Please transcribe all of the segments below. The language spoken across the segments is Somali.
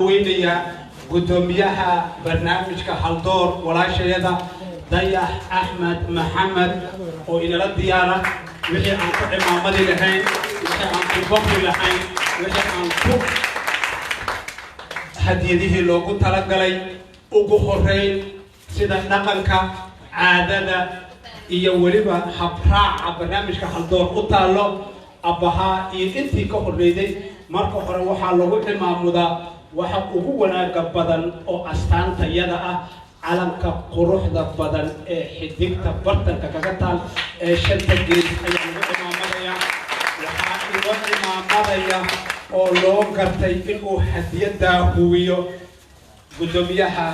Weynaya guddoomiyaha barnaamijka Haldoor, walaashayada Dayax Axmed Maxamed, oo inala diyaara wixii aan ku cimaamadi lahayn, wixii aan ku boqri lahayn, wixii aan ku hadiyadihii loogu talagalay. Ugu horeyn, sida dhaqanka, caadada iyo weliba habraaca barnaamijka Haldoor u taallo, abbahaa iyo intii ka horreyday, marka hore waxaa lagu cimaamudaa waxa ugu wanaaga badan oo astaantayada ah, calanka quruxda badan ee xidigta bartanka kaga taal ee shanta gees ayaa lagu cimaamadaya. Waxaa inoo cimaamadaya oo loo gartay inuu hadiyadaa huwiyo guddoomiyaha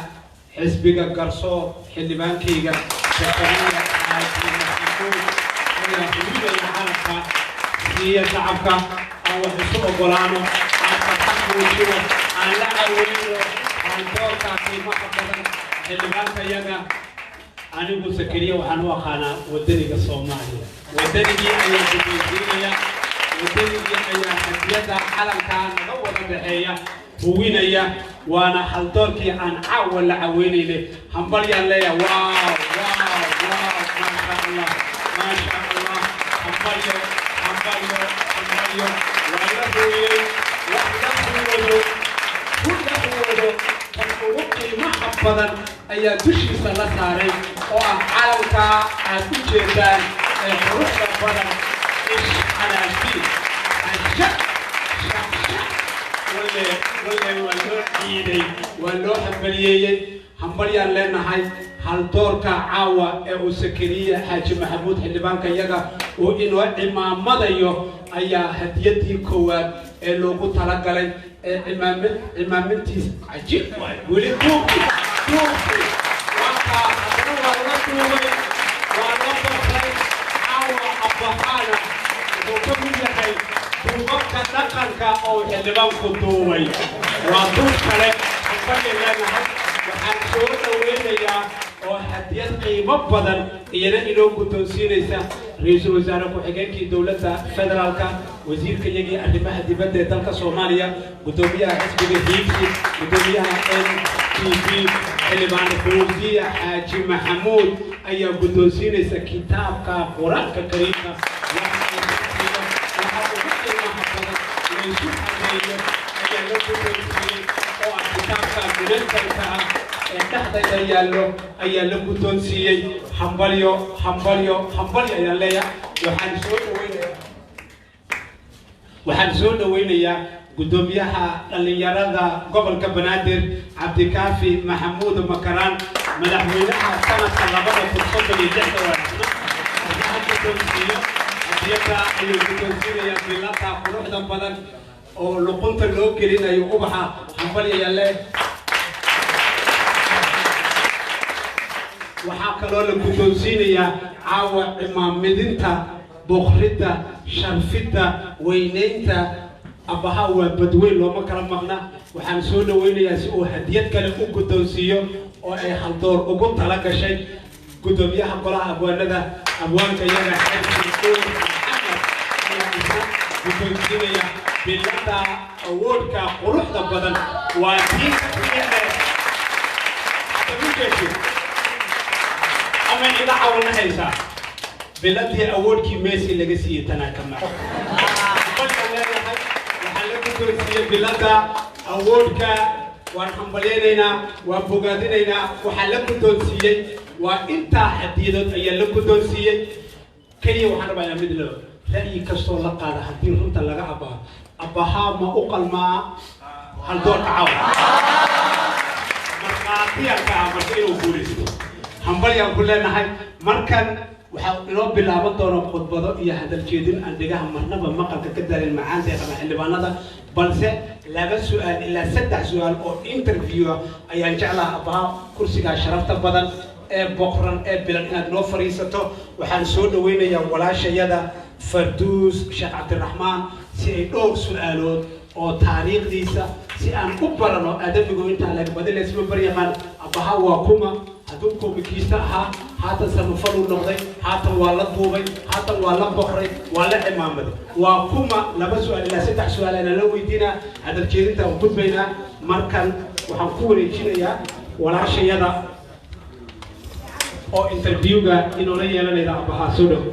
xisbiga Garsoor, xildhibaankayga Sakariya Xaaji Maxamuud ayaa huwinaya calanka. Siiya shacabka, aan wax isu ogolaano, aan farxad muujino, aan la caweyno haldoorka qiimaha badan, xildhibaankayaga. Anigu Sakariya waxaan u aqaanaa wadaniga Soomaaliya. Wadanigii ayaa guddoonsiinaya, wadanigii ayaa hadiyada calankaa naga wada dhexeeya huwinaya, waana haldoorkii aan caawa la caweynaynay. Hambalyaan leeyahay. Wow, wow, wow! Maasha Allah, maasha Allah! Hambalyo, hambalyo, hambalyo! Waa la huwiyey. Wax la huwado ku la huwado kan ugu qiimaha badan ayaa dushiisa la saaray, oo ah calankaa aad u jeedaan ee quruxda badan. Ish calaa fi asha shasha! Walle walle, waa loo ciiday, waa loo hambaliyeeyey. Hambalyaan leenahay haldoorka caawa ee uu Sakariya Xaaji Maxamuud, xildhibaanka yaga, uu inoo cimaamadayo ayaa hadiyadii koowaad ee loogu talagalay ee cimaamintiis. Cajiib waay! Weli duuqi duuqi waa kaa, haddana waa la duubay, waa la boqray. Caawa abbahaana wuxuu ka mid yahay duubabka dhaqanka oo xildhibaanku duubay. Waa duub kale. Hambalya leenahay. Waxaan soo dhaweynayaa oo hadiyad qiimo badan iyana inoo guddoonsiinaysa ra-iisul wasaare ku-xigeenkii dowladda federaalka, wasiirka iyagii arrimaha dibadda ee dalka Soomaaliya, guddoomiyaha xisbiga Hiigsi, guddoomiyaha NTP, xildhibaan Fawziya Xaaji Maxamuud ayaa guddoonsiinaysa kitaabka Qur-aanka Kariimka. Waxa ugu qiimaha badan laysu habeeyo ayaa la guddoonsiiyey, oo ah kitaabka munazalka ah ee dhexdayda yaallo ayaa la guddoonsiiyey. Hambalyo, hambalyo, hambalyo ayaan leeyahay. Waxaan soo dhaweynayaa guddoomiyaha dhallinyarada gobolka Banaadir, Cabdikaafi Maxamuud Makaraan, madaxweynaha sanadka 2036. Wanaagna ha guddoonsiiyo hadiyada ayuu guddoonsiinayaa, bilada quruxda badan oo luqunta loo gelinayo ubaxa. Hambalyo ayaan leeyahay. Waxaa kaloo la guddoonsiinayaa caawa cimaamidinta, boqridda, sharfidda, weynaynta abbaha. Waa badweyn, looma kala maqna. Waxaan soo dhaweynayaa si uu hadiyad kale u guddoonsiiyo oo ay Haldoor ugu tala gashay, guddoomiyaha golaha abwaanada, abwaanka iyaga Xersi Uur Maxamed ayaa isna guddoonsiinaya bilada awoodka quruxda badan. Waa tii ka fiicne hadda ma jeedid ama ila cawanahaysaa biladii awoodkii Messi laga siiyey tanaa kama hambalka leedahay. Waxaa la guddoonsiiyey bilada awoodka. Waan hambalyaynaynaa, waan bogaadinaynaa. Waxaa la guddoonsiiyey waa intaa hadiyadood ayaa la guddoonsiiyey. Keliya waxaan rabaa inaan mid leo ra'yi kastoo la qaada haddii runta laga abbaa abbahaa ma u qalmaa haldoorka caawa? Markhaatiyanka ah marka inuu guulaysto. Hambalyaan ku leenahay. Markan waxaa inoo bilaaban doona khudbado iyo hadal jeedin aan dhegaha marnaba maqalka ka daalin macaanta ee qaba xildhibaanada, balse laba su-aal ilaa saddex su-aal oo interview ah ayaan jeclaha. Abbaha, kursigaa sharafta badan ee boqran ee bilan inaad noo fadhiisato. Waxaan soo dhaweynayaa walaashayada Farduus Sheekh Cabdiraxmaan si ay dhowr su-aalood oo taariikhdiisa si aan u barano. Aadamigu intaa laga badi laysma baryaqaan. Abbaha waa kuma? Hadduu koomikiista ahaa, haatan samafaluu noqday, haatan waa la duubay, haatan waa la boqray, waa la cimaamaday, waa kuma? Laba su-aal ilaa saddex su-aal ayaan la weydiinaa. Hadal jeedinta aan gudbaynaa. Markan waxaan ku wareejinayaa walaashayada oo interviewga inoola yeelanayda abahaa. Soo dhow.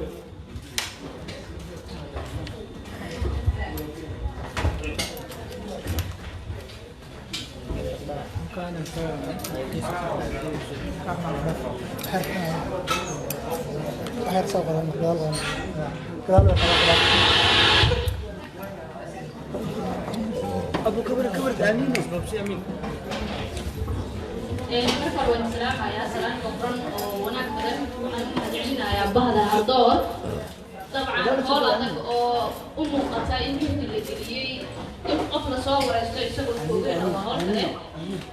Waxyar soo qoran, gadaal qoran, gadaal way qoran, gadaal. Abu kabar kabar amiin babsi amiin. Marka hore waan salaamayaa, salaan boqoran oo wanaag badan. Waxaan u mahadcelinayaa bahda Haldoor. Dabcan howl adag oo u muuqata in juhdi la geliyey in qof lasoo wareysto isagoo fogeyn waa howl kale.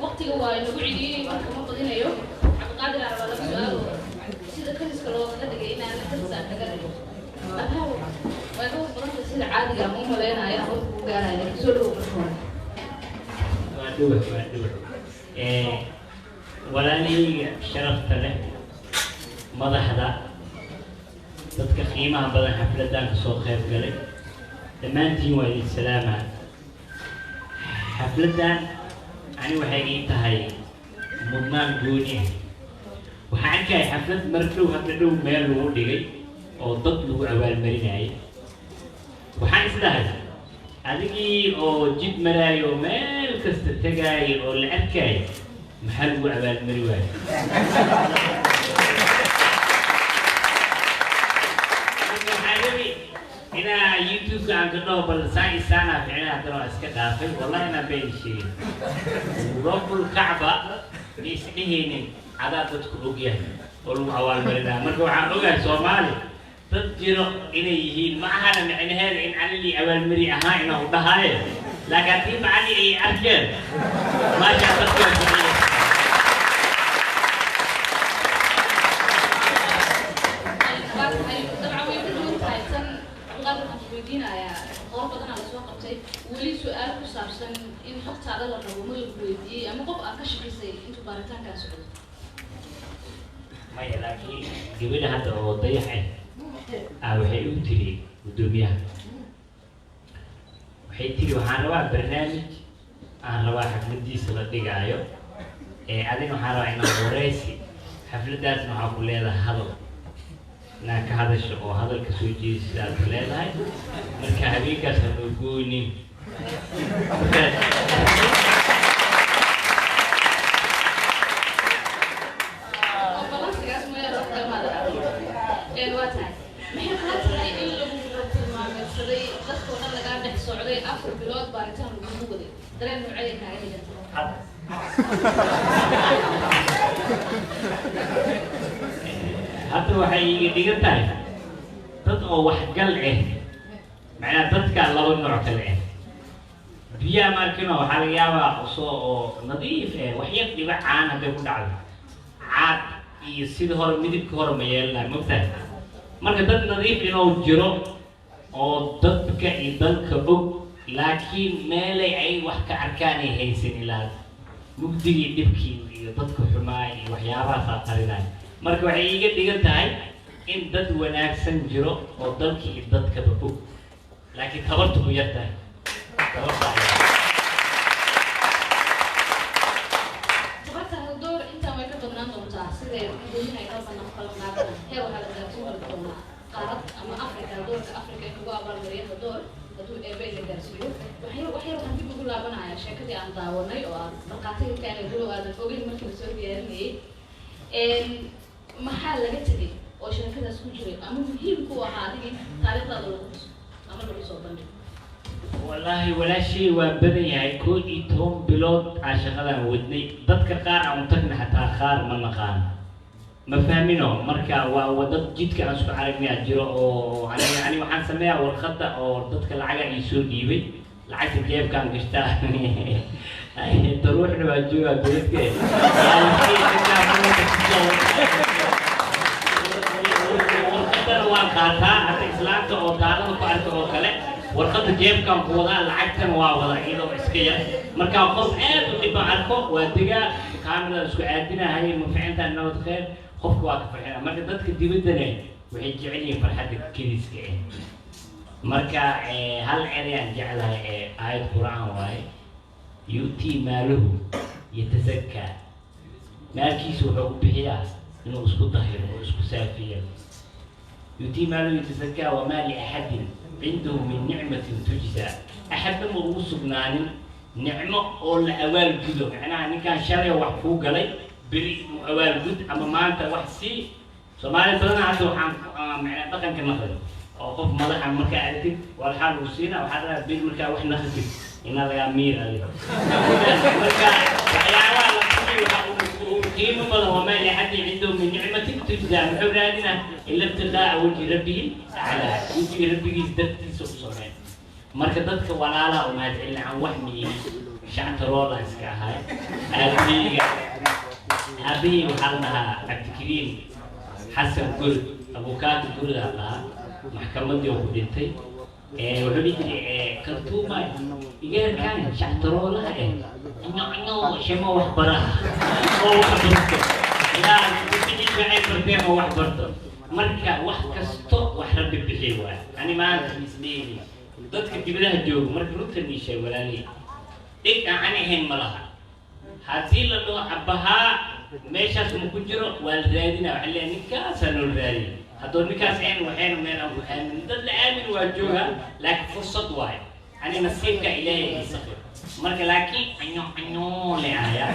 Waqtiga waa inagu celiyey, marka ma badinayo. Cabdiqaadir aan rabaa laba su-aal oo sida kaniska loogaga dhigay inaan kanis aan kaga dhigo. Abaw, waa ka war badanta sida caadiga ama u maleynayo oo ku gaaraya. Soo dhawow marka hore. Waa dhuwa, waa dhuwa. Walaalahayga sharafta leh, madaxda, dadka qiimaha badan, xafladdan kasoo qayb galay, dhammaantiin waa idin salaamaa. Xafladdan ani waxay ii tahay mudnaan gooni ah. Waxaan arkahay xaflad mar dhow, hadda dhow, meel lagu dhigay oo dad lagu abaalmarinayay. Waxaan isdhahay, adigii oo jid maraayo, meel kasta tegaayo oo la arkaayo, maxaa lagu abaalmari waayo? Marka waxaa rabi inaa YouTube-ka aan ka dhaho, bal saa isaanaa ficnaa. Haddana waa iska dhaafay. Wallahi inaan been sheegin, rabbul kacba ma isdhehaynin adaa dadku ogyahay oo lagu abaalmarinaya. Marka waxaan ogahay Soomaali dad jiro inay yihiin. Ma ahana micnaheeda in anigii abaalmari ahaa inaan u dhahaaye, laakiin haddii macali ay arkeen maasha dadka waa jecel. Waa tahay, dabcan way ka duwan tahay tan. Cabdiqaadir, waxaan ku weydiinayaa, qoor badanaa lasoo qabtay, weli su-aal ku saabsan in xogtaada la rabo ma lagu weydiiyey ama qof aad ka shaqaysay intuu baaritaankaa socdo? Maya, laakiin gabadha hadda oo dayax ah waxay u tiri guddoomiyaha, waxay tiri, waxaan rabaa barnaamij aan rabaa xafladiisa la dhigaayo ee adina waxaan rabaa inaan wareysi, xafladaasna waxaa ku leedahay hadal inaad ka hadasho oo hadalka soo jeedisa aad ku leedahay, marka habeenkaas ha noo gooynin. Oo balansigaas mooyaane wax kale maad arag. Waa tahay, maxay kula tahay in lagu tilmaameysaday, dadkoo dhan lagaa dhex socday, 4 bilood baaritaan lagugu waday? Dareen noocee kaaga dhiganta? Hadda waxay iga dhigan tahay dad oo waxgal ah, macnaha dadka laba nooc kale ah. Biyaha markino waxaa laga yaabaa usoo oo nadiif ah, wax yar dhiba caan hadday ku dhacdo, caad iyo sida hore midabka hore ma yeelanayo, mogtahay? Marka dad nadiif inuu jiro oo dadka iyo dalka og, laakiin meelay ay wax ka arkaan ay haysan, ilaa mugdigii dhibkii iyo dadka xumaa iyo waxyaabahaasaa qarinaya. Marka waxay iiga dhigan tahay in dad wanaagsan jiro oo dalka iyo dadkaba og, laakiin tabartu ku yar tahay, tabarta yar. Tabarta Haldoor intaan way ka badnaan doontaa siday gudoomiyaha ay ka banaan ballanqaadana. Heer waxaa la gaarsiin kari doonaa qaarad ama Africa, doorka Africa in lagu abaalmariyo Haldoor hadduu Eebe la gaarsiiyo. Waxyar waxyar waxaan dib ugu laabanayaa sheekadii aan daawanay oo aan markhaatiga ka aanay dulow aadan ogeyn markii lasoo diyaarinayay. Maxaa laga tegay oo sheekadaas ku jiray ama muhiim ku ahaa adigii taariikhdaada lagu xuso ama lagu soo bandhigo? Wallaahi walaashey, waa badan yahay. 11 bilood aan shaqadan wadnay. Dadka qaar aan u tagna xataa qaar ma naqaan, ma fahmino. Marka waa wadad jidka aan isku aragnay jiro oo ani waxaan sameeyaa warqadda oo dadka lacaga ii soo dhiibay, lacagta jeebkaan gashtaa, daruuxna waa joogaa dowladka. Warqadana waan qaataa. Hadda islaamta oo taalada ku arka oo kale, warqadda jeebkaan ku wadaa, lacagtana waa wadaa iyadoo iska yar. Marka qof aad u dhiban arko, waa degaa, kaamirada isku aadinahay, ma ficintaa, nabad, khayr, qofka waa ka farxina. Marka dadka dibaddana waxay jecel yihiin farxadda kediska ah. Marka hal ereyaan jeclahay ee aayad Qur'aan waaye. Yu'tii maaluhu yatasakaa, maalkiisu wuxuu u bixiyaa inuu isku dahiro oo isku saafiyo. Yu'tii maaluhu yatasakaa, wamaa liaxadin cindahu min nicmatin tujzaa. Axadna ma ugu sugnaanin nicmo oo la awaal gudo. Macnaha ninkaan shalay wax kuu galay, beri inuu awaal gud ama maanta wax sii. Soomaali badana hadda waxaan macnaa dhaqanka naqday oo qof madaxa markaa aragtid walxaa lagu siina, waxaa dhahaa beri markaa wax naqatid inaa lagaa miir adiga. Marka waxyaabaha la siiyo waxa uu qiimo badan. Wamaa liaxadin cindahu min nicmatin tujzaa, muxuu raadinaa? Ila ibtiqaa'a wajhi rabbihi aclaa, wejiga rabbigiis dartiisa u sameyn. Marka dadka walaalaha u mahadcelin aan wax miyin shactaroola iska ahay. Aabihii waxaa la dhahaa Cabdikariim Xasan Gurud, abukaati Guridaa dhahaa. Maxkamadii oo ku dhintay wuxuu dhihi jiray, "Kaltuumay, igaarkaan shactaroolaha eh anyo shemo wax baraha oo wax barto ilaa waxay barteen oo wax barto." Marka wax kasto wax Rabbi bixiy waay. Ani maanta isleeyi dadka dibadaha jooga, marka runta nii sheeg walaalihii, dhig aan ani ahayn ma laha. Haddii la dhaho abbahaa meeshaas ma ku jiro, waa la raadina. Waxaa leeyahay ninkaasaa noo raadiya. Haddoo ninkaas ahayn, waxayna meel aan ku aamin. Dad la aamin waa joogaa, laakiin fursad waayo. Ani nasiibka Ilaahay ii saqir. Marka laakiin anyo anyo le ahaya.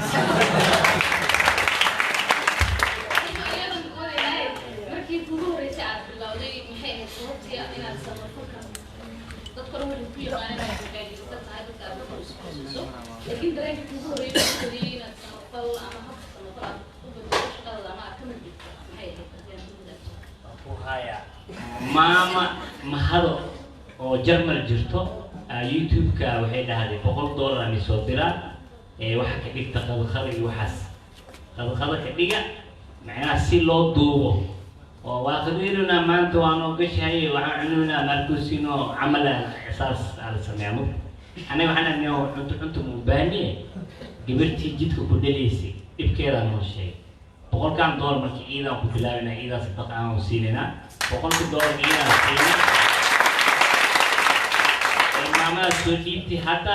Iyadan wadaynaaye, markii kugu horreysay aad bilowday, maxay ahayd sababtii inaad samafalka? Dadka dhan waxay ku yaqaanaan inaad majaajilista tahay, dadka aad dadka isku xusuuso, laakiin dareenka kugu horreeyay ku geliyay inaad samafal ama habka samafal aad u bedesho shaqadaada ama aad ka mid dhigto, maxay ahayd haddii aad ku wadaagto? Ku haya maama Mahado oo Jarmal jirto, YouTube-ka waxay dhahday $1 ani soo diraa ee waxa ka dhigta qadqada iyo waxaas qadqada ka dhiga, macnaha si loo duubo oo waa qadirinaa maanta waa noo gashahay, waxaan cunuynaa markuusino camal saas aa la sameeyaa. Mug aniga waxaan dhahnay cunto cunto mubaaniye, gabartii jidka ku dhalaysay dhibkeedaa noo sheegay. $100-kan markii ciidaan ku bilaabina, ciidaa sadaqa aan siinaynaa. $100-ka ciidaan siinay, maamada soo dhiibtay. Hadda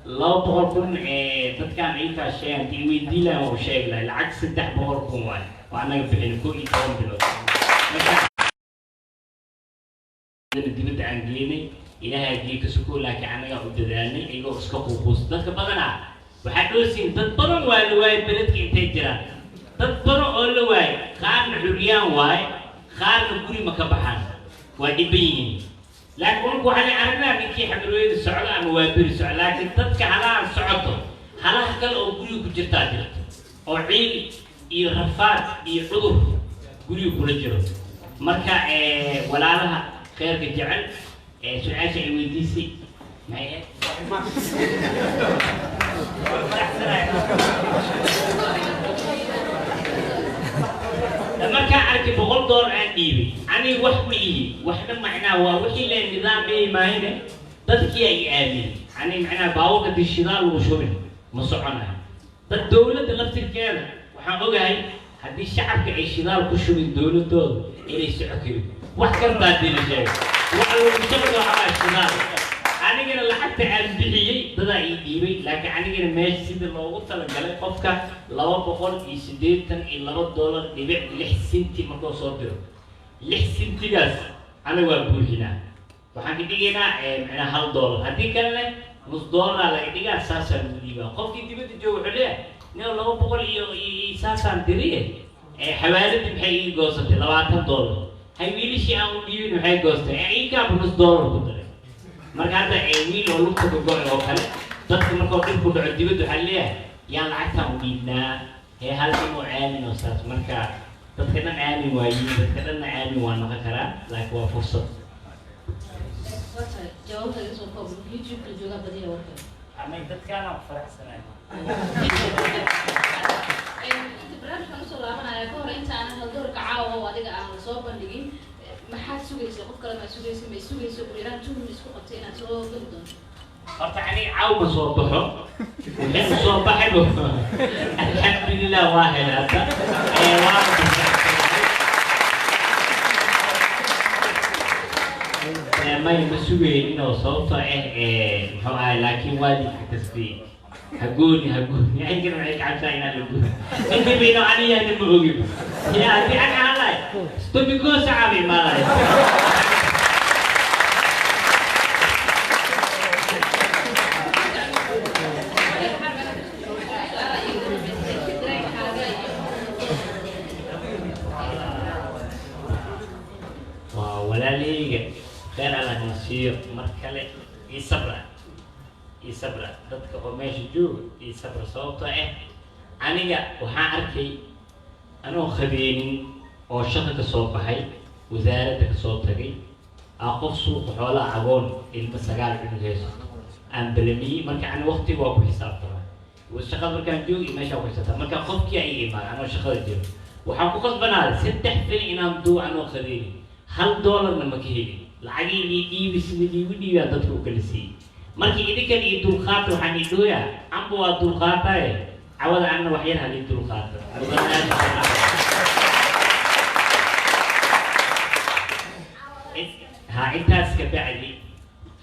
200,000 dadkaan iikaa sheegan hadii weydii lahayn waa u sheegi lahay. Lacag 300,000 waay waa annaga bixin 11 bilood. Marka dibadda aan geynay, Ilaahay gee ka suko, laakiin annagaa u dadaalnay iyagoo iska quuquus. Dadka badanaa waxaa dhoosiin dad badan waa la waayay beledka intay jiraan, dad badan oo la waayay. Qaarna xuriyaan waaye, qaarna guri ma ka baxaan, waa dhiban yihiin. Laakiin unku waxaan aragnaa ninkii xamarweyda socdo ama waa beri socdo, laakiin dadka halahan socoto, halaha kale oo guriga ku jirtaa jirto oo ciil iyo rafaad iyo cudur guriga kula jiro. Marka walaalaha kheyrka jecel, su-aasha ay weydiisay maxay ahayd? Waa faraxsanahay. Markaan arkay $100 aan dhiibay, aniga wax ma ihi waxna, macnaha waa wixii le nidaamay maahine dadkii ay aaminay. Ani macnaha baabuurka dii shidaal lagu shubin ma soconayo. Dad dowladda laftirkeeda waxaan ogahay haddii shacabka ay shidaal ku shubin dowladooda inay soco karin. Wax kastaa haddii la sheego, waxa lagu socdo waxaa shidaal. Anigana lacagta aan bixiyey dadaa ii dhiibay, laakiin anigana meesha sida loogu talagalay qofka $282.06 markuu soo diro, 6 sentigaas anaga waa buuxinaa. Waxaan ka dhigaynaa macnaha $1, haddii kalena nus dollaraa laga dhigaa, saasaa lagu dhiibaa. Qofkii dibadda jooga wuxuu leeyahay, nin 200 iyo saasaan diriye, xawaaladii maxay ii goosatay $20? Hay wiilishii aan u dhiibin maxay goostay? Iikaaba nus dollar ku daray. Marka hadda wiil oo lugta ka go'ay oo kale, dadka markuu dhib ku dhaco dibadda waxaa leeyahay yaan lacagtaan u dhiibnaa hee hal nin oo aamin oo saas. Marka dadka dhan aamin waa yihiin, dadka dhanna aamin waa noqon karaa, laakiin waa fursad. Waa jawaabta iga soo koob, YouTube-ka joogaa badiya warka. Amay dadkaana ku faraxsanahay. Inta barnaamijkan usoo laabanaya, ka hor inta aanan haldoorka caawa oo adiga aan soo bandhigin, maxaad sugaysa? Qof kale maa sugaysa? Ma sugaysa? Ugu yaraan tuhmi isku qabtay inaad soo geli doonto? Horta aniga caaw ma soo baxo, wixii soo baxaybo alxamdulilah waa helay hadda. Waana ku faraxsanahay. May ma sugaynin oo sababtoo ah muxuu ahay, laakiin waalidka kasti Hagooni hagooni ayagana waxay ka cabsaa inaan la gooni ninkiiba inuu ani yahna ma ogin ya haddii an ahaan lahay stomikoo sacaaba imaan lahay. Waa walaalahayga, khayr Allah na siiyo. Mar kale ii sabra, ii sabra, dadka oo meesha jooga ii sabra, sababtoo ah aniga waxaan arkay anoo khabeenin oo shaqo ka soo baxay, wasaaradda ka soo tagay, aa qof suuqa xoolaha agoon ilmo 9 cunug hayso aan balamiyey. Marka ani waqtiga waa ku xisaabtamaa, shaqada markaan joogi meeshaa ku xisaabtama. Marka qofkii ay imaada anoo shaqada jiro, waxaan ku qasbanaaday 3 fil inaan duo anoo khadeenin, $1-na ma ka helin. Lacagii lii dhiibi sida liigu dhiibaa dadka u kala siiyey. Marka idinkan ii dulqaata, waxaan ii dhooyaa amba waa dulqaataye cawada anna wax yar halii dulqaata. Ha intaas ka bacdi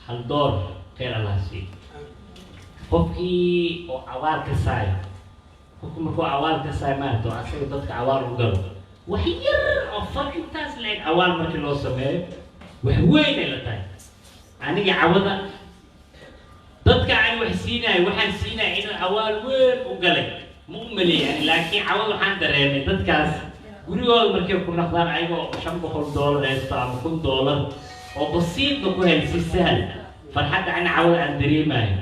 Haldoor khayr Allah siiyo. Qofkii oo awaal ka saayo, qofku markuu awaal ka saayo maarata oo asaga dadka awaal u galo, wax yar oo far intaas la-eg awaal markii loo sameeyo wax weyn ay la tahay. Aniga cawada dadka aan wax siinayo, waxaan siinaya inuu awaal weyn u galay ma u maleeyani, laakiin cawada waxaan dareemay dadkaas gurigooda markay ku naqdaan ayagoo $500 haysto ama $1000 oo basiidba ku hel si sahal, farxadda ana cawada aan dareemayo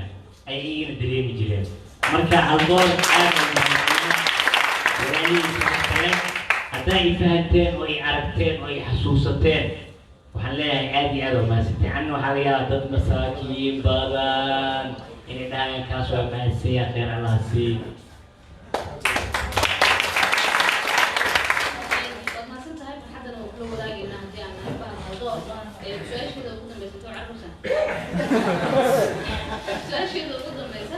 ay iyagana dareemi jireen. Marka Haldoor aad walaalihiisa kale, haddaa i fahanteen oo i aragteen oo i xasuusateen, waxaan leeyahay aad iyo aad oo mahadsanteen. Anna waxaa laga yaabaa dad masaakiin badan inay dhahayaan kaas waa mahadsanya, khayr Allah sii. Waad mahadsan tahay, farxaddana waa kula wadaagaynaa haddii aan nahay bahal Haldoor. Su-aasheeda ugu dambeysa too carruursan, su-aasheeda ugu dambeysa,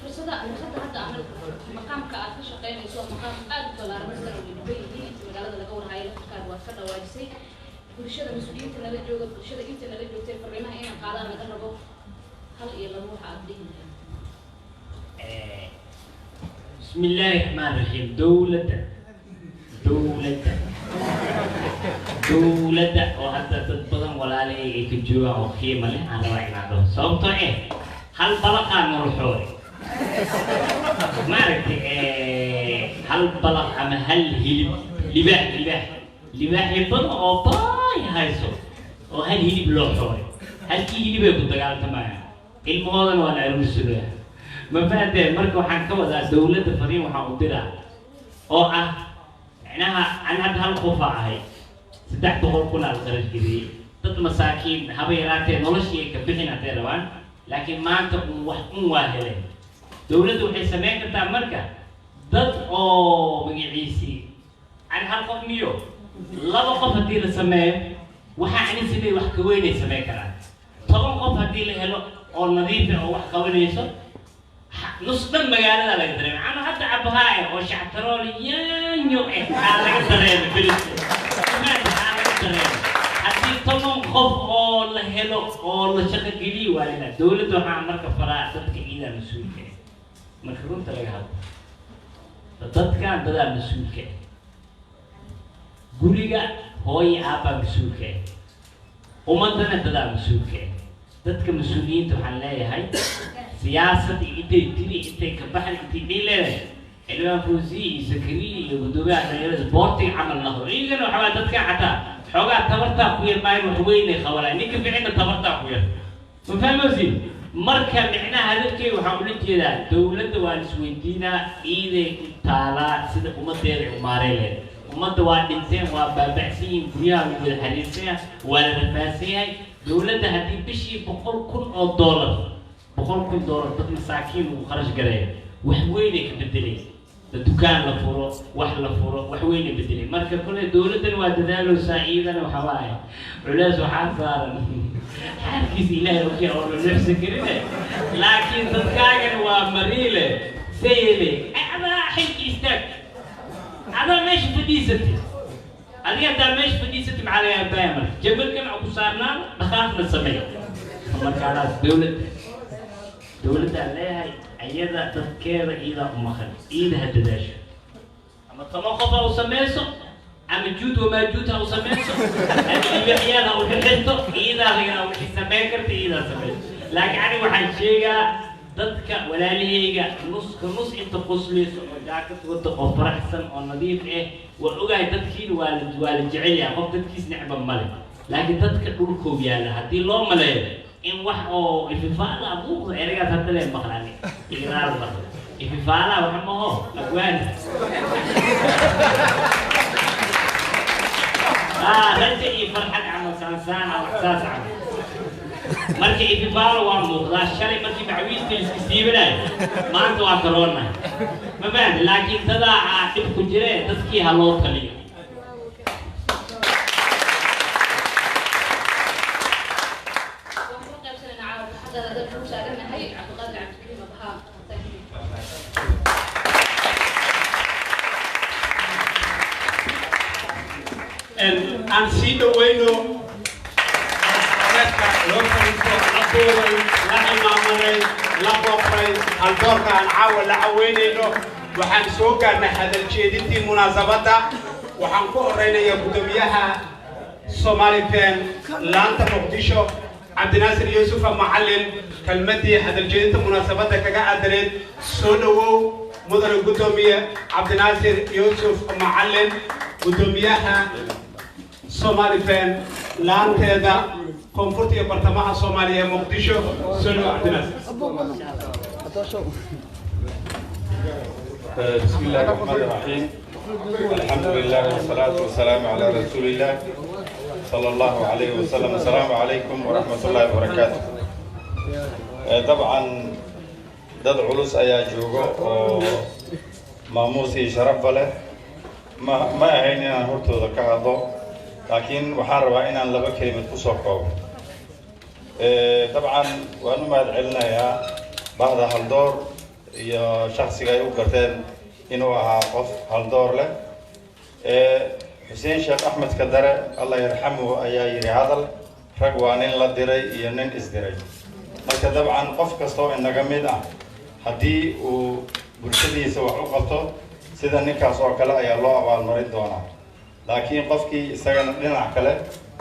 fursadda hadda ama maqaamka aad ka shaqeynayso waa maqaam aad u ballaaran, dadkana way dhiban yihiin inta magaalada laga warhayo. Laftirkaaga waad ka dhawaajisay bulshada mas-uuliyiinta nala jooga, bulshada inta nala joogtay fariimaha inay qaadaan laga rabo, hal iyo labo waxa aad dhihi lahayd. بسم الله الرحمن الرحيم. Dowladda oo hadda dad badan walaalahayga ay ka joogaan oo qiimo leh aan rabaa inaan dhaho, sababtoo eh hal balaqaa noloxoore maaragtay, hal balaq ama hal hilib libaax libaaxyo badan oo baay hayso oo hal hilib loo xooray, halkii hilibay ku dagaaltamayaan, ilmahoodana waa la aruursanaya, ma fahanteen? Marka waxaan ka wadaa dowladda fariin waxaan u diraa oo ah micnaha an hadda hal qofaa ahay, 300,000 aa la qarash geliyey, dad masaakiin haba yaraatee noloshii ay ka bixin hadday rabaan, laakiin maanta un wax un waa heleen. Dowladda waxay samayn kartaa marka dad oo magaciisii ani hal qof miyo laba qof haddii la sameeyo, waxaa ani sameey wax ka weynay samayn karaan. 10 qof haddii la helo oo nadiif ah oo wax qabanayso, nus dhan magaalada laga dareemay, ama hadda cabahaa eh oo shactarool yaanyo eh aa laga dareemay beriska maanta aa laga dareemay. Haddii 10 qof oo la helo oo la shaqo geliyo waa lina dowladda. Waxaa marka faraa dadka iidaa mas-uulka ah, marka runta laga hadlo dadkan dadaa mas-uulka ah, guriga hooyo aabbaa mas-uulka ah, ummadana dadaa mas-uulka ah. Dadka mas-uuliyiinta waxaan leeyahay siyaasad iyo intay tiri intay ka baxda intay dhihi leedahay xildhibaan Fawziye iyo Zakariya iyo guddoomiyaha dhalinyarada isboortiga camal naqdo, iyagana waxaa dadka xataa xoogaa tabartaa ku yar maayn wax weynay qabanay, ninka ficina tabartaa ku yar, ma fahmaysid? Marka micnaha hadalkeyga waxaan ula jeedaa dowladda waan isweydiinaa ciiday u taalaa sida ummadeeda ay u maareen lehed. Ummadda waa dhinteen, waa baaba'san yihiin, guryaha lagu wada xariirsan yahay, waa la rafaadsan yahay. Dowladda haddii bishii $100,000, $100,000 dad masaakiin uu kharash gareeyo, wax weynay ka bedelay, dukaan la furo, wax la furo, wax weynay bedelay. Marka kole dowladdana waa dadaalowsaa, iyadana waxa waaye culeys waxaa saaran xaalkiisa Ilaahay ogya oo la nuuxsan karine, laakiin dadkaagana waa mariile sayele adaa xilki istaag, adaa meesha fadhiisatay, adiga haddaa meesha fadhiisatay maxaa laga yaabaya? Marka jabalkan ku saarnaan dhaqaaqna samey. Marka alaas dowladda aan leeyahay. Ayada dadkeeda iidaa u maqan, iida ha dadaasho, ama 10 qof ha u samayso, ama juud wamaajuud ha u samayso, ama libaxyaal ha u xirxirto, iidaa laga wixii samayn karta iidaa samayso. Laakiin aniga waxaan sheegaa dadka walaalahayga nuska nus inta qoslayso oo jaakad wata oo faraxsan oo nadiif ah, waa ogahay dadkiina waa la jecel yahay, qof dadkiis necba male. Laakiin dadka dhulkoob yaalla haddii loo maleeyo in wax oo ififaala muuqdo, ereygaas hadda lee maqlani igraar maqla ififaala waxa maho agwaani raja iyo farxad camal saansaan wax saas camal. Marka ififaalo waa muuqdaa. Shalay markii macawiista iska siibanayo, maanta waa karoonnahay, ma fahamti? Laakiin dadaa aa dhib ku jiree, dadkii ha loo taliyo. Waan kula qaybsanaynaa caawa farxaddaada dad ku taagannahay. Cabdiqaadir Cabdikariim Abahaa, thank you. Aan sii dhaweyno dadka loo fariisto, la duubay, la imaamaday, la booqray Haldoorka aan caawa la caweynayno. Waxaan soo gaarnay hadal jeedintii munaasabadda. Waxaan ku horeynayaa guddoomiyaha Somali PEN laanta Muqdisho, Cabdinaasir Yuusufa Macalin, kelmadii hadal jeedinta munaasabadda kaga aadaneed. Soo dhawow, mudane guddoomiye Cabdinaasir Yuusuf Macalin, guddoomiyaha Somali PEN laanteeda koonfurta iyo bartamaha Soomaaliya ee Muqdisho. Soo dhawow, Cabdinaasir. بسم الله الرحمن الرحيم، الحمد لله والصلاة والسلام على رسول الله صلى الله عليه وسلم. السلام عليكم ورحمة الله وبركاته. طبعا dad culus ayaa joogo oo maamuus iyo sharafba leh. Ma ahayn inaan hortooda ka hadlo, laakiin waxaan rabaa inaan laba kelimad kusoo koobo. Dabcan waan u mahad celinayaa bahda Haldoor iyo shaksiga ay u garteen inuu ahaa qof haldoor leh. Xuseen Sheekh Axmed Kadare, Allah yarxamuhu, ayaa yidhi hadal rag waa nin la diray iyo nin isdiray. Marka dabcan qof kasta oo inaga mid ah haddii uu bulshadiisa wax u qabto sida ninkaas oo kale ayaa loo abaalmarin doonaa, laakiin qofkii isagana dhinac kale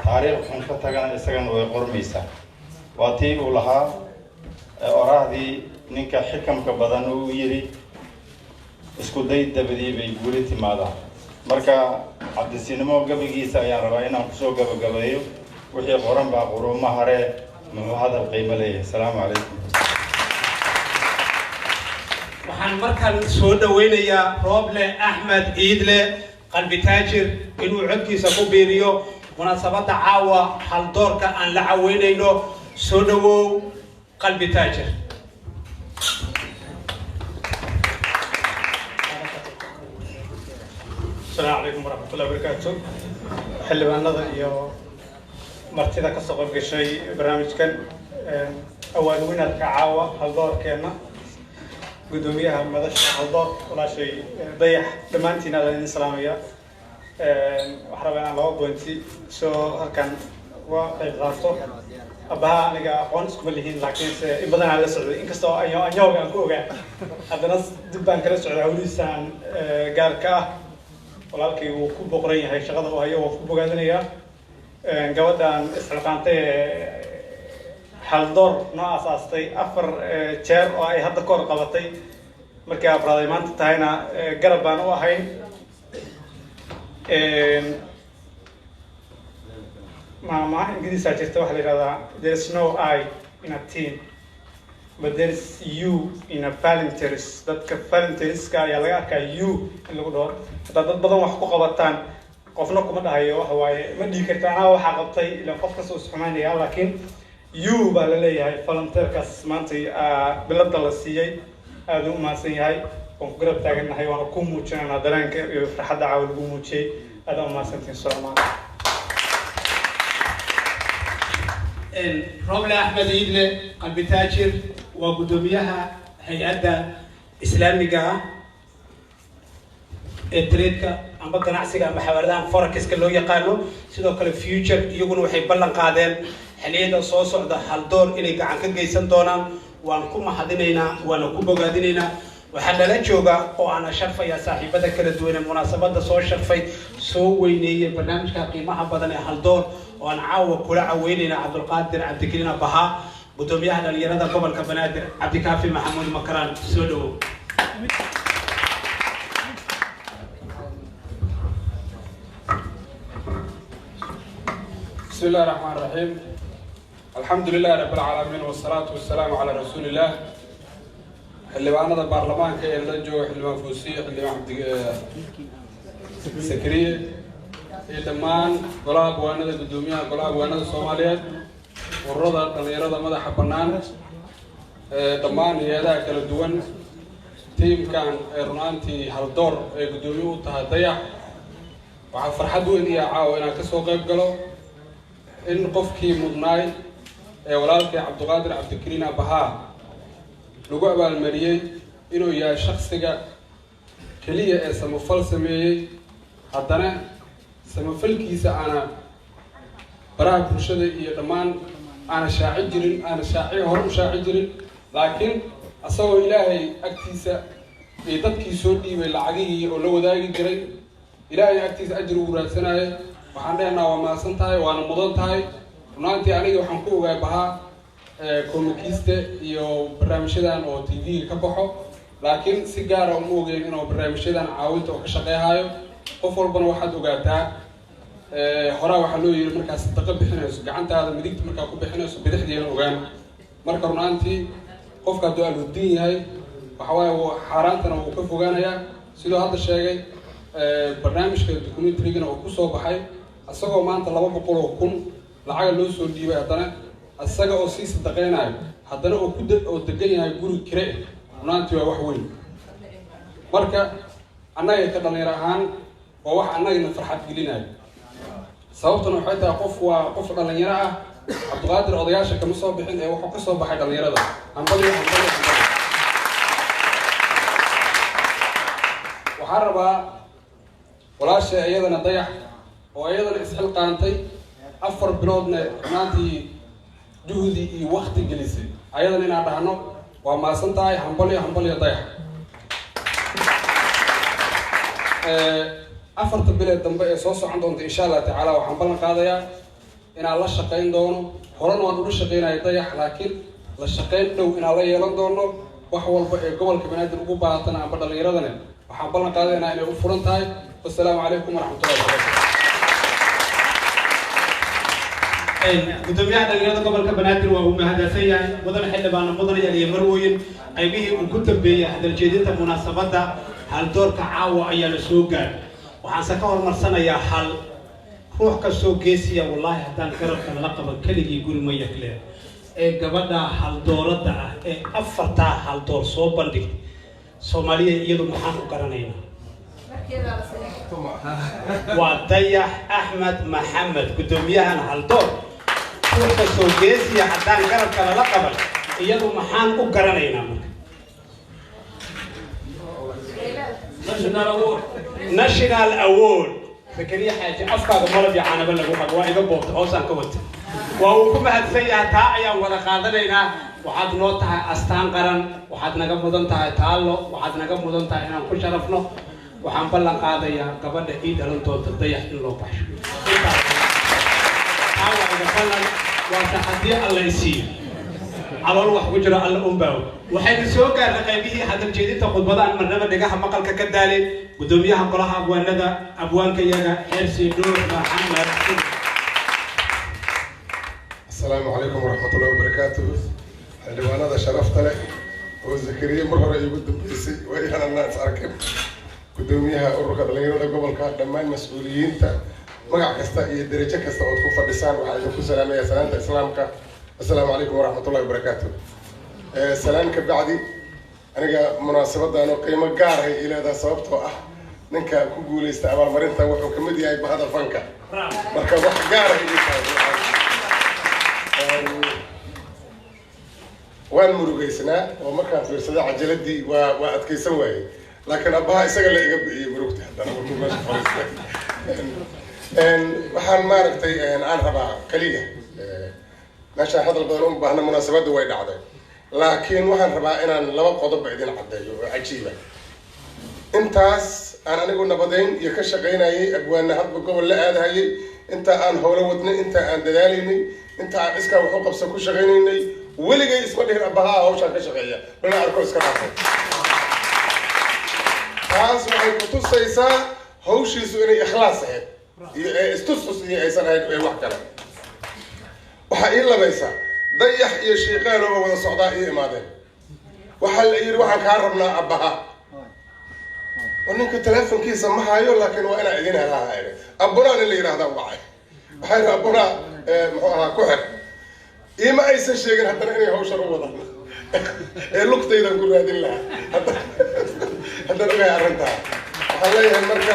taariikh xun ka tagana isagana way qormaysaa. Waa tii uu lahaa oraahdii ninka xikamka badan uu yidhi, "Isku day dabadii bay guuli timaadaa." Marka cabdisinimo gabaygiisa ayaan rabaa inaan kusoo gabagabeeyo: "Wixii qoran baa quruuma haree, muxuu hadal qiimo leeyahay?" Asalaamu calaykum. Waxaan markan soo dhaweynayaa Rooble Axmed Iidle Qalbi Taajir inuu codkiisa ku biiriyo munaasabadda caawa Haldoorka aan la caweynayno. Soo dhawow, Qalbi Taajir. Asalaamu calaykum waraxmatullahi wabarakaatu. Xildhibaanada iyo martida ka soo qayb gashay barnaamijkan award winnerka caawa Haldoorkeena, guddoomiyaha madasha Haldoor, walaashay Dayax, dhammaantiin aadaan idin salaamaya. Waxaan rabaa inaan laba pointi soo halkan uga qayb qaato. Abaha aniga aqoon iskuma lihiin, laakiinse in badan aan la socday, inkastoo anyooga aan ku ogaa, haddana dib baan kala socday hawlihiisaan gaarka ah. Walaalkay wuu ku boqoran yahay shaqada uu hayo, waa ku bogaadinayaa. Gabadhan isxilqaantay ee Haldoor noo aasaastay 4 jeer oo ay hadda ka hor qabatay, markii afraad ay maanta tahayna, garab baan u ahayn. Maama Ingiriisaa jirta, waxaa la yihahdaa "There is no I in a team, but there is you in a volunteers." Dadka volunteerska ayaa laga arkaa you in lagu dhaho. Haddaad dad badan wax ku qabataan, qofna kuma dhahayo waxa waaye ma dhihi karta anaa waxaa qabtay, ilaan qof kasta uu isxumaynaya, laakiin you baa la leeyahay. Volunteerkaas maanta bilada la siiyey aada u mahadsan yahay, waan ku garab taagannahay, waana ku muujinaynaa dareenka iyo farxadda caawa lagu muujiyey. Aada u mahadsantihin, Soomaali. Roble Axmed Iidle Qalbi Taajir waa guddoomiyaha hay-adda islaamiga ah ee tradeka amba ganacsiga ama xawaaladaha forexiska loo yaqaano. Sidoo kale Future iyaguna waxay ballan qaadeen xilliyada soo socda Haldoor inay gacan ka geysan doonaan. Waan ku mahadinaynaa, waana ku bogaadinaynaa. Waxaa nala jooga oo aana sharfayaa saaxiibada kala duwan ee munaasabadda soo sharfay, soo weyneeyey barnaamijka qiimaha badan ee Haldoor, oo aan caawa kula caweynayna Cabdulqaadir Cabdikariin Abahaa, gudoomiyaha dhalinyarada gobolka Banaadir. Cabdikaafi Maxamuud Makaraan, soo dhawow. بسم الله الرحمن الرحيم، الحمد لله رب العالمين، والصلاة والسلام على رسول الله. Xildhibaanada baarlamaanka ee la jooga, xildhibaan Fuusiye, xildhibaan Cabdi Sakriye iyo dhammaan golaha abwaanada, guddoomiyaha golaha abwaanada Soomaaliyeed, ururada dhalinyarada madaxa bannaan, dhammaan hay-adaha kala duwan, tiimkan ee runaantii Haldoor ee guddoomiye u tahay Dayax, waxaa farxad weyn iyo caawa inaan kasoo qayb galo in qofkii mudnaay ee walaalkay Cabdiqaadir Cabdikariin Abahaa lagu abaalmariyey inuu yahay shaksiga keliya ee samafal sameeyey, haddana samafalkiisa aana baraha bulshada iyo dhammaan aana shaaci jirin, aana shaaci hore u shaaci jirin, laakiin asagoo Ilaahay agtiisa iyo dadkii soo dhiibay lacagihii oo la wadaagi jiray, Ilaahay agtiisa ajir ugu raadsanayay. Waxaan dhehnaa waa mahadsan tahay, waana mudan tahay. Runaantii aniga waxaan ku ogaay Bahaa komikiiste iyo barnaamijyadan oo TV-ga ka baxo, laakiin si gaara uma ogeyn inuu barnaamijyadan caawinta oo ka shaqeyhayo. Qof walbana waxaad ogaataa, horaa waxaa loo yiri, markaa sadaqo bixinayso, gacantaada midigta markaa ku bixinayso, bidixdiina ogaan. Marka runaantii qofka hadduu alhuddin yahay, waxa waaye xaaraantana wuu ka fogaanayaa. Sidoo hadda sheegay barnaamijka documentarygana uu kusoo baxay, isagoo maanta 200,000 lacaga loo soo dhiibay, haddana isaga oo sii sadaqeynayo, haddana oo ku oo degan yahay guri kire, runaantii waa wax weyn. Marka annaga ka dhalinyaro ahaan waa wax annagana farxad gelinayo. Sababtuna waxay tahay, qof waa qof dhalinyaro ah. Cabdiqaadir odayaasha kama soo bixin ee wuxuu ka soo baxay dhalinyarada. Hambaliyo, hambaliyo, hambaliyo. Waxaan rabaa walaashay iyadana Dayax oo iyadana isxilqaantay, 4 biloodna runaantii juhdi iyo wakti gelisay, ayadana inaan dhahno waa mahadsan tahay. Hambalyo, hambalyo, Dayax. Afarta bileed dambe ee soo socon doonta, insha Allah tacaala, waxaan ballan qaadayaa inaan la shaqayn doono. Horena waan ula shaqaynaya Dayax, laakiin la shaqayn dhow inaan la yeelan doono. Wax walba ee gobolka Banaadir ugu baahatana amba dhallinyaradana, waxaan ballan qaadaynaa inay u furan tahay. Wasalaamu calaykum waraxmatullahi wabarakatu. Gudoomiyaha dhalinyarada gobolka Banaadir waa uu mahadsan yahay. Mudan xildhibaano, mudanayaal iyo marwooyin, qaybihii uu ku dambeeyey hadaljeedinta munaasabadda haldoorka caawa ayaa la soo gaaray. Waxaanse ka horumarsanayaa hal ruux kastoo geesiya, wallaahi haddaan garabka lala qaban keligii guri ma yakleen. Ee gabadha haldooradda ah ee afartaa haldoor soo bandhigtay Soomaaliya, iyadu maxaan u garanaynaa? Waa Dayax Axmed Maxamed, guddoomiyahan Haldoor. Ruux kastoo geesiya haddaan garabka lala qaban, iyadu maxaan u garanaynaa marka? National award. Zakariya Xaaji, afkaaga malab iyo caanaba lagu qabo, waa iga boobta, hoosaan ka wata. Waa uu ku mahadsan yahay, taa ayaan wada qaadanaynaa. Waxaad noo tahay astaan qaran, waxaad naga mudan tahay taallo, waxaad naga mudan tahay inaan ku sharafno. Waxaan ballan qaadayaa gabadha ii dhalan doonta Dayax in loo baxsho. Taa waa iga ballan, waase haddii Alla isiiyo calool wax ku jiro, Alla unbaawo. Waxaynu soo gaarnay qaybihii hadal jeedinta khudbadaan marnaba dhegaha maqalka ka daalin, gudoomiyaha golaha abwaanada, abwaanka yaga Xersi Dhuur Maxamed. Asalaamu calaykum waraxmatullahi wabarakaatuh. Xildhibaanada sharafta leh oo Zakariya mar hore iigu dambeysay, waa inaan is arkin, gudoomiyaha ururka dhalinyarada gobolka, dhammaan mas-uuliyiinta, magac kasta iyo derajo kasta ood ku fadhisaan, waxaa idinku salaamaya salaanta Islaamka: assalaamu calaykum waraxmatullahi wabarakaatuh. Salaan ka bacdi, aniga munaasabadan oo qiimo gaar ay ii leedahay, sababtoo ah ninka ku guuleysta abaalmarinta wuxuu kamid yahay bahda fanka. Marka wax gaar ah ii tahay. Waan murugeysnaa oo markaan fiirsaday cajaladii waa adkaysan waayey, laakiin abbaha isaga la iga bixiyey murugta. Haddana markuu meesha fadhiistay, waxaan maaragtay aan rabaa kaliya meeshaan hadal badan uma baahna, munaasabadda way dhacday. Laakiin waxaan rabaa inaan laba qodobba idin caddeeyo oo cajiiba. Intaas aan anigu nabadeyn iyo ka shaqaynayay, abwaana hadba gobol la aadahayay, inta aan howlo wadnay, inta aan dadaalaynay, inta aan iskaa wax u qabsa ku shaqaynaynay, weligay isma dhihin abahaa hawshaan ka shaqeeya lana arko iska dhaafay. Taas waxay kutusaysaa hawshiisu inay ikhlaas ahayd iyo ee istustus iyo aysan ahayn ee wax kale. Waxaa ii labaysaa, Dayax iyo Shiiqaalo oo wada socdaa ii imaadeen. Waxaa la yidhi, "Waxaan kaa rabnaa abbaha." Oo ninka teleefonkiisa ma hayo, laakiin waa inaa idin helaa. Iri, "Abunaa nin la yidhahdaa wacay." Waxaa yidhi, "Abunaa muxuu ahaa ku xir." Iima aysan sheegin haddana inay hawshan u wadaan ee lugtaydan ku raadin lahaa haddaan ogahay arrintaa. Waxaan leeyahay marka,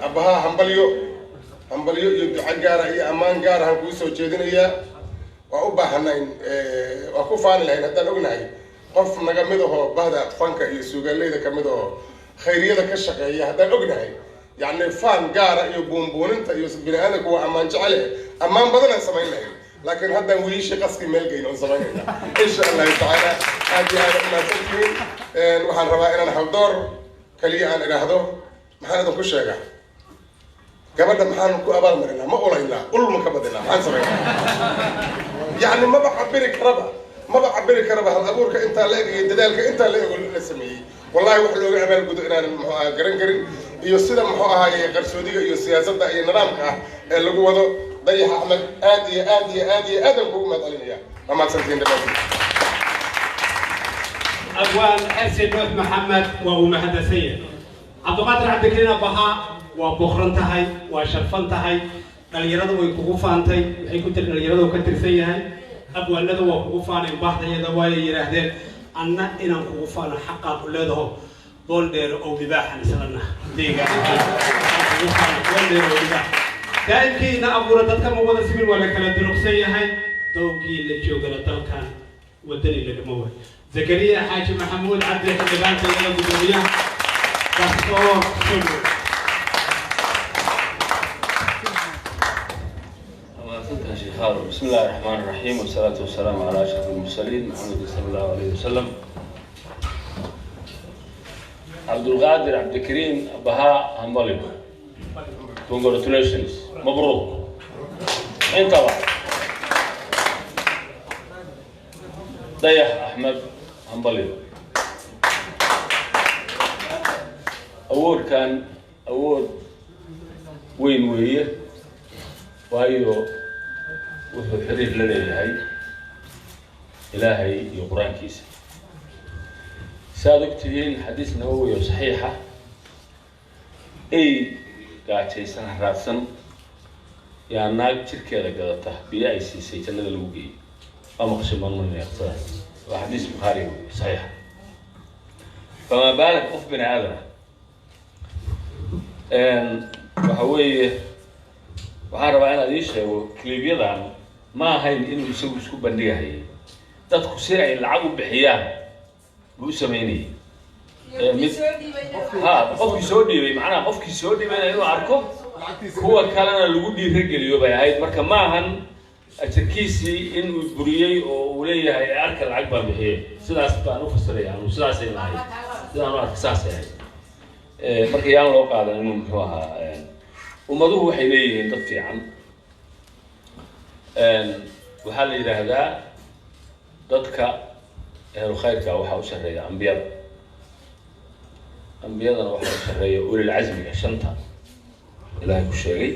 abbahaa, hambalyo, hambalyo iyo duco gaara iyo ammaan gaar ahaan kuu soo jeedinayaa. Waa u baahanayn, waa ku faani lahayn haddaan ognahay qof naga mid ahoo bahda fanka iyo suugaaleyda kamid ahoo khayriyada ka shaqeeya. Haddaan ognahay, yacni, faan gaara iyo buunbuuninta iyo bini aadamku waa ammaan jecele, ammaan badan aan samayn lahayn. Laakiin haddaan wiilishii qaskii meel geyn oon samaynayna, insha Allahu tacaala. Aad iyo aad umahadsantihiin. Waxaan rabaa inaan Haldoor kaliya aan idhaahdo, maxaan idinku sheegaa? Gabadha maxaan ku abaalmarinaa? Ma ulaynaa? Ulma ka badinaa? Maxaan samaynaa? Yacni, maba cabiri karaba, maba cabiri karaba hal abuurka intaa la eg iyo dadaalka intaa la ego la sameeyey. Wallahi wax looga abaalgudo inaanan, muxuu ahaa, garan karin, iyo sida, muxuu ahaaye, qarsoodiga iyo siyaasadda iyo nidaamka ah ee lagu wado. Dayax Axmed, aad iyo aad iyo aad iyo aad aan kugu mahad celinaya. Waa mahadsantihiin dhammaantiin. Abwaan Xersi Nuux Maxamed waa uu mahadsan yahay. Cabdiqaadir Cabdikariin Abahaa, waa boqran tahay, waa sharfan tahay. Dhalinyarada way kugu faantay, waxay ku tiri dhalinyarada uu ka tirsan yahay. Abwaanada waa kugu faaneen, bahdayada waayay yidhaahdeen. Anna inaan kugu faano xaqaad u leedaho. Boondheero oo libaaxan islana deegaanka kugu faano, boondheero oo libaax daa'imkiina abuura. Dadka ma wada simin, waa la kala duruqsan yahay. Dowgii la joogana dalkan wadani lagama waayo. Zakariya Xaaji Maxamuud Cabdi, xildhibaanka iyo gudoomiyaha garsoor, soo dhow. Mahadsantahay, Sheekh Haarun. بسم الله الرحمن الرحيم، والصلاة والسلام على أشرف المرسلين محمد صلى الله عليه وسلم. عبد القادر عبد الكريم بهاء، hambalyo, congratulations, مبروك. انت Dayax Axmed, hambalyo. Award-kan award weyn weeye, waayo wuxuu xiriir la leeyahay Ilaahay iyo Qur-aankiisa. Saaad og tihiin, xadiis Nawowi oo saxiixa, ey gaajaysan, haraadsan yaa naag jirkeeda gadata biyo ay siisay jannada lagu geeyey. Waa maqashay marmarnaya qisadaas? Waa xadiis Bukhaari wey, saxiixa. فما بالك qof bini aadam ah? Waxa weeye, waxaan rabaa inaad ii sheego, clip-yadan ma ahayn inuu isagu isku bandhigahayay, dadku si ay lacag u bixiyaan buu u sameynayay. Mid ha qofkii soo dhiibay, macnaha qofkii soo dhiibayna inuu arko, kuwa kalena lagu dhiirageliyo bay ahayd. Marka ma ahan ajarkiisii inuu buriyey oo uu leeyahay arka lacag baan bixiyey. Sidaas baan u fasiraya anu, sidaasay ahayd, sidaan u arka saasay ahayd. Marka yaan loo qaadan inuu, muxuu ahaa, ummaduhu waxay leeyihiin dad fiican. Waxaa la yidhaahdaa dadka ehlu khayrka waxaa u sarreeya ambiyada, ambiyadana waxaa u sarreeya ulil casmiga, shanta Ilaahay ku sheegay.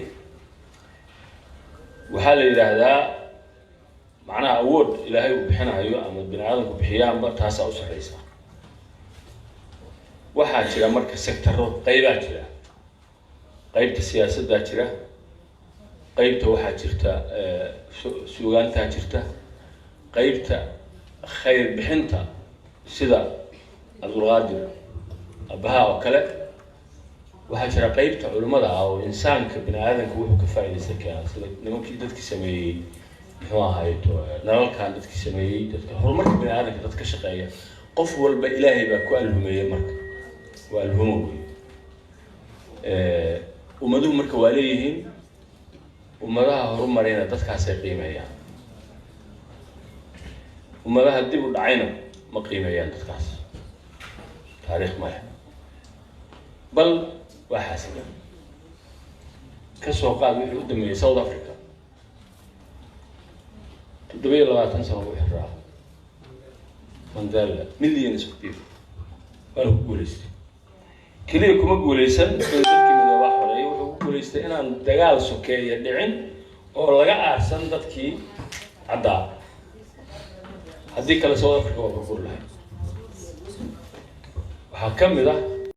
Waxaa la yidhaahdaa, macnaha, awood Ilaahay uu bixinayo ama bini aadamku bixiyaanba, taasaa u sarreysa. Waxaa jira marka sectaro, qaybaa jira. Qaybta siyaasaddaa jira, qaybta waxaa jirta suugaantaa jirta, qaybta khayr bixinta sida Cabdulqaadir Abaha oo kale. Waxaa jira qaybta culimmada ah oo insaanka bini aadamka wuxuu ka faa'iidaysan karaa, sida nimankii dadkii sameeyey, muxuu ahayd, nalalkan dadkii sameeyey, dadka horumarka bini aadamka dad ka shaqeeya. Qof walba Ilaahay baa ku alhumeeyey, marka waa alhumo wey. Ummaduhu marka waa leeyihiin, ummadaha horumarayna dadkaasay qiimeeyaan. Ummadaha dib u dhacayna ma qiimeeyaan dadkaas, taariikh male, bal waa xaasidan. Ka soo qaad wixii u dambeeyey South Africa, 27 sano u xiraa Mandela, millions of people, waana ku guulaystay. Keliya kuma guulaysan inuu dadkii midoobaa xoreeyo, wuxuu ku guulaystay inaan dagaal sokeeya dhicin oo laga aarsan dadkii caddaa. Haddii kale South Africa waa burbur lahayd. Waxaa ka mid ah